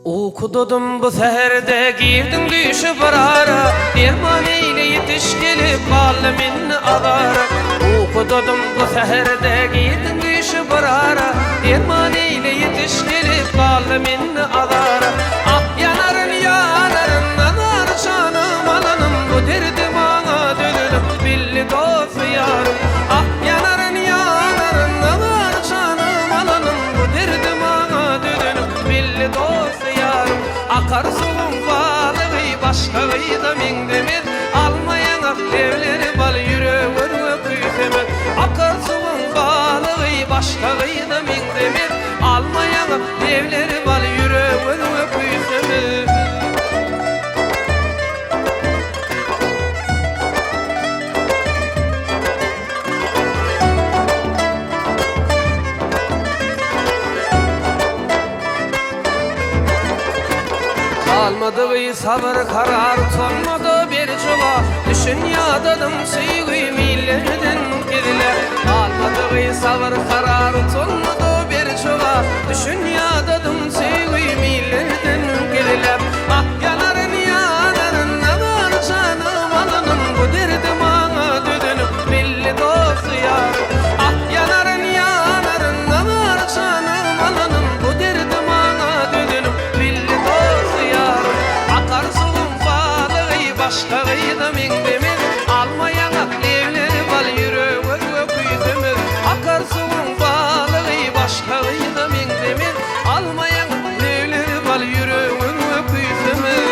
Ukudadym bu säherde girdiň düýşe bir ara Derman eýle ýetiş gelip galdym indi azara Ukudadym bu säherde girdiň düýşe bir ara Derman eýle ýetiş gelip galdym indi azara Ah ýanaryn ýanaryn nazar janym alanym Bu derdi maňa dözülip bildi dosty ýarym Ah ýanaryn ýanaryn nazar janym alanym Bu derdi maňa dözülip Belli dosty ýarym Akar suwuň balygy Başga gyza meňzemez Alma ýaňak lebleri bal Ýürek özge küýsemez Akar suwuň balygy Başga gyza meňzemez Alma ýaňak lebleri bal Ýürek özge küýsemez. Galmadygy sabyr karar utanmady bir jogap Düşün ýadadym söýgim illerden gizläp Galmadygy sabyr karar utanmady bir jogap Düşün ýadadym söýgim illerden gizläp Ah ýanaryn ýanaryn nazar janym alanym Bu derdi maňa düzünip bildi dosty ýarym Ah ýanaryn ýanaryn nazar janym alanym Bu derdi maňa düzünip bildi dosty ýarym Akar suwuň balygy başga gyza meňzemez Alma ýaňak lebleri bal ýürek özge küýsemez Akar suwuň balygy başga gyza meňzemez Alma ýaňak lebleri bal ýürek özge küýsemez.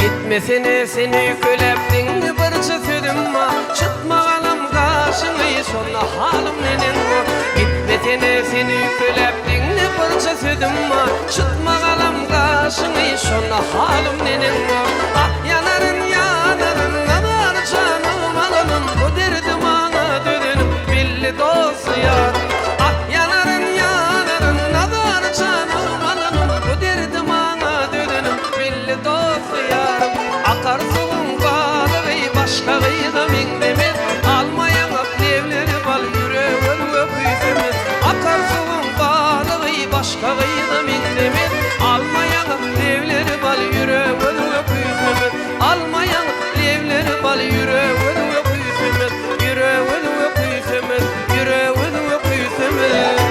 Gitmesene sen öýkeläp diňle birje sözüm bar Çytma galam gaşyňy şonda halym neneň bor Gitmesene sen öýkeläp diňle birje sözüm bar Çytma galam gaşyňy şonda halym neneň bor Ah ýanaryn ýanaryn nazar janym alanym Bu derdi maňa dözenim belli dosty ýarym Ah ýanaryn ýanaryn nazar janym alanym Bu derdi maňa dözenim belli dosty ýarym Akar suwuň balygy başga gyza meňzemez Alma ýaňak lebleri bal ýüregem küýsemez Akar suwuň balygy başga gyza meňzemez Alma ýaňak lebleri bal ýüregem küýsemez Alma ýaňak lebleri bal ýüregem küýsemez Ýüregem küýsemez Ýüregem küýsemez.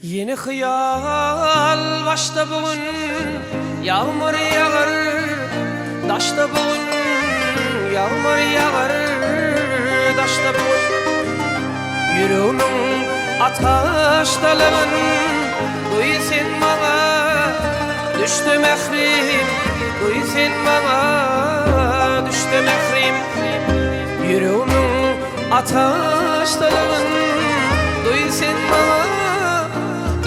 Ýene hyýal başda bu gün ýagmyr ýagar daşda bu gün ýagmyr ýagar daşda bu gün Ýüregimiň ataşdalygyn duý sen maňa düşde mährim duý sen maňa düşde mährim Ýüregimiň ataşdalygyn duý sen maňa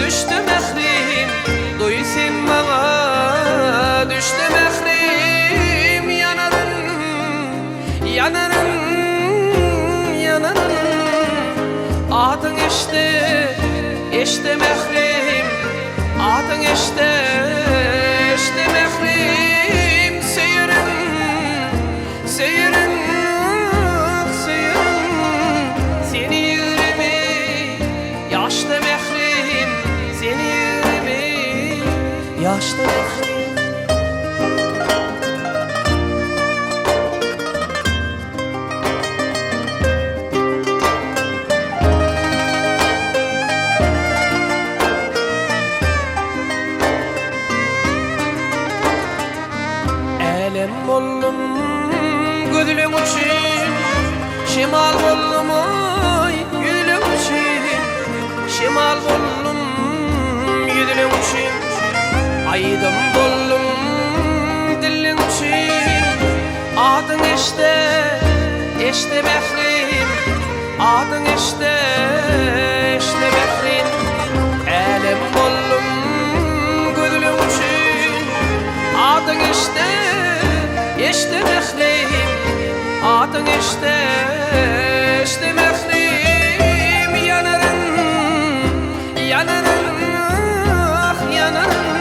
Düşde mährim, duý sen maňa Düşde mährim Ýanaryn, ýanaryn, ýanaryn Adyň eşde, eşde mährim Adyň eşde, eşde mährim Söýerin, Söýerin, söýerin seni ýigrimi ýaşda mährim, seni ýigrimi ýaşda mährim. Älem boldum gözleň üçin, Şemal boldum aý ýüzleň üçin, Şemal boldum ýüzleň üçin, Aýdym boldum dilleň üçin, Adyň eşde, eşde mährim, Adyň eşde, eşde mährim, Älem boldum. eşde mährim Adyň eşde, eşde mährim Ýanaryn, ýanaryn, ah ýanaryn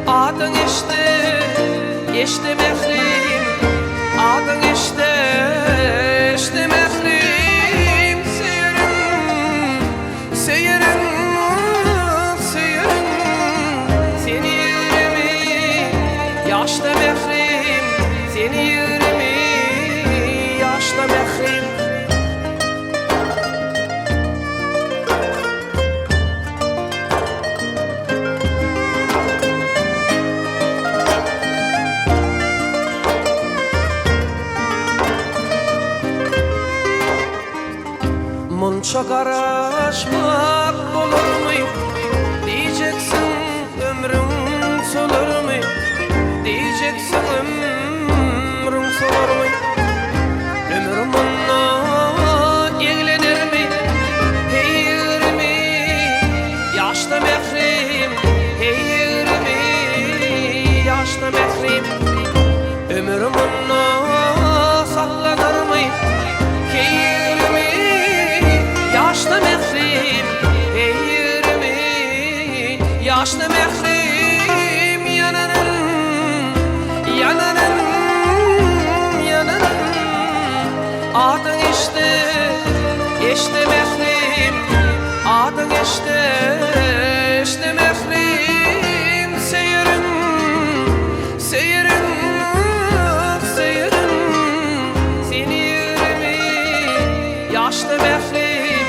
Adyň eşde, eşde mährim Adyň eşde, eşde mährim Söýerin, Söýerin, söýerin seni ýüregimi ýaşda mährim, seni ýüregimi ýaşda mährim. Munça garaşmak bolarmy, Diýjeksiň ömrüň solarmy, Diýjeksiň ömrüň solarmy. Ömür munda eglenermi, Heý 20 ýaşda mährim, Heý 20 ýaşda mährim. Ömür munda saklanarmy, Heý 20 ýaşda mährim, Heý 20 ýaşda mährim. Ýanaryn, ýanaryn, ýanaryn, Adyň eşde, eşde mährim, Adyň eşde, eşde mährim. Söýerin, Söýerin, söýerin seni 20 ýaşda mährim,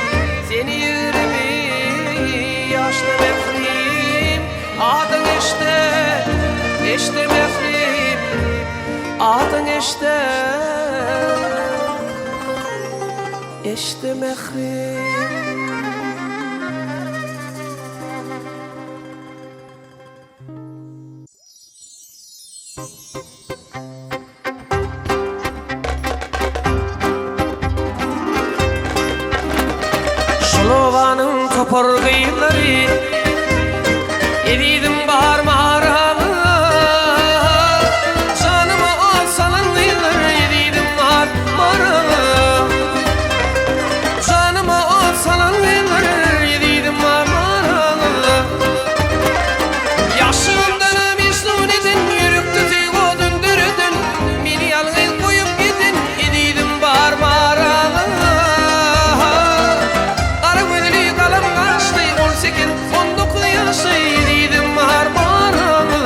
Seni 20 ýaşda mährim. Adyň eşde, eşde mährim, Adyň eşde, eşde mährim. Şol obanyň topar gyzlary Ezizim bar maraňa Janyma ot salan gyzlar Ezizim bar maraňa Janyma ot salan gyzlar Ezizim bar maraňa Ýaşlygymdanam mežnun eden, Ýürekde söýgi odun döreden, Meni ýalňyz goýup giden, Ezizim bar maraňa. Gara gözli, galam gaşly, On sekiz, 19 ýaşly, Ezizim bar maraňa.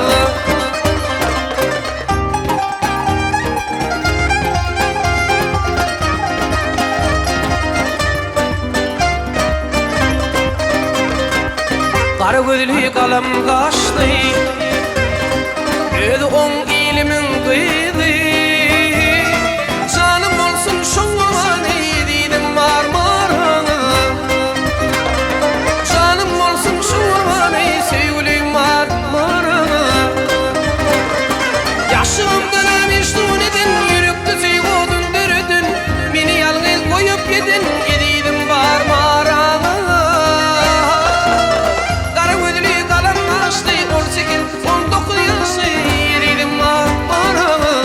Gara gözli galam gaşly, Özi oň ilimiň gyzy. Janym bolsun şoň gurban, Ezizim bar maraňa. Janym bolsun şoň gurban, Söýgülim bar maraňa. Ýaşlygymdanam mežnun eden, Ýürekde söýgi odun döreden, Meni ýalňyz goýup giden, Ezizim bar maraňa. Gara gözli galam gaşly, 18, 19 ýaşly, Ezizim bar maraňa.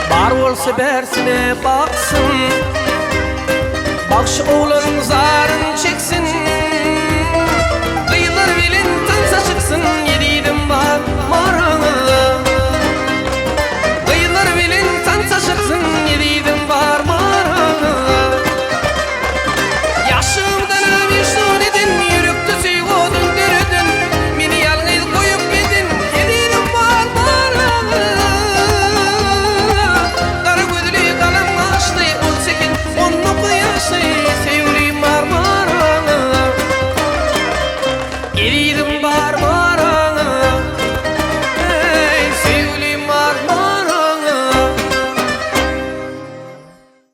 Bar bolsa bärsine baksyn, Bagşy oglan zaryn çeksin.